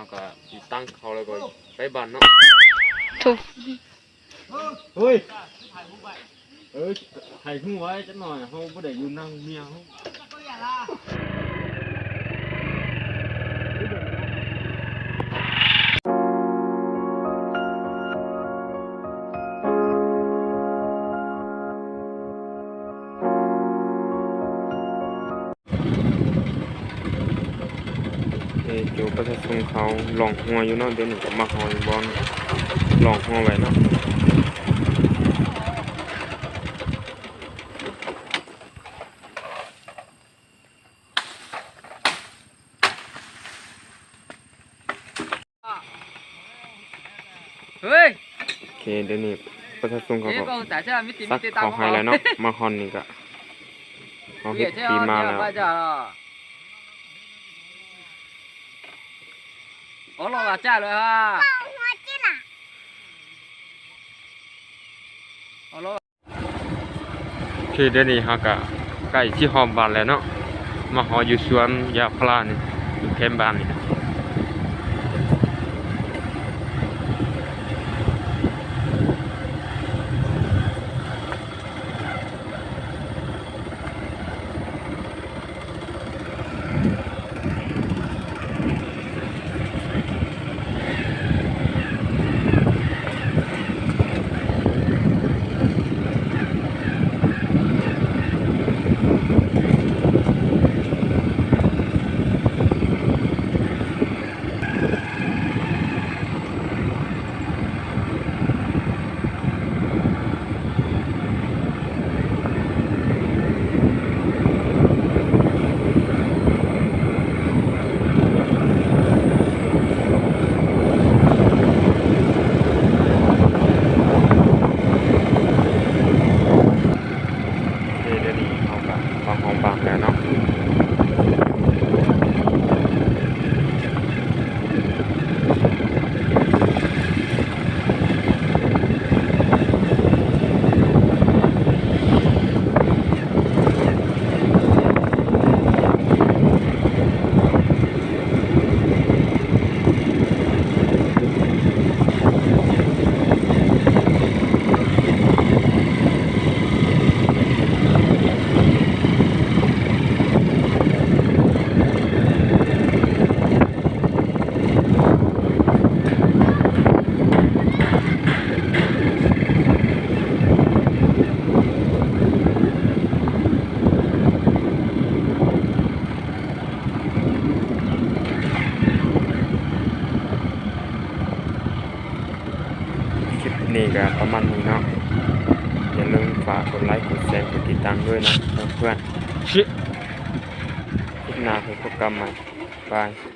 ຮົາກໍຕິດຕັ້ງເຂົ້າ ແລ້ວກໍໄປບ້ານເນາະ. ໂທ້ ເຮີ້ຍ ເອີ ໃຫ້ຮູ້ໄວ້ຈັກໜ້ອຍ ເຮົາບໍ່ໄດ້ຢູ່ນຳເມຍເຮົາ. ເອີ ໂຈປະຊາຊົນເຂົາລ່ອງຮົ້ວຢູ່ເນາະ, ດຽວນີ້ກໍມາຮອດບ່ອນລ່ອງຮົ້ວໄວ້ເນາະ. ເຮີ້ຍ ໂອເຄ ດຽວນີ້ປະຊາຊົນເຂົາກໍສັກເຂົ້າໃຫ້ແລ້ວເນາະ, ມາຮອດນີ້ກໍເຮົາເຮັດຕີມາແລ້ວ. ເອີ ເຈົ້າ ເຈົ້າ. ອໍ ລໍວ່າຈ້າເລີຍຮະ ເອົາໂອເຄ ດຽວນີ້ເຮົາກະໃກ້ຊິຮອດບ້ານແລ້ວເນາະ ມາຮອດຢູ່ສວນຢາງພາລານີ້ ຢູ່ແຄມບ້ານນີ້. ເດ ດຽວນີ້ເຮົາກະມາຮອດບ້ານແລ້ວເນາະ. ຄລິບນີ້ກະປະມານນີ້ເນາະ ຢ່າລືມຝາກກົດໄລ ກົດແຊ ກົດຕິດຕາມດ້ວຍເນາະເພື່ອນໆ ຄລິບໜ້າພົບກັນໃໝ່ ບາຍ.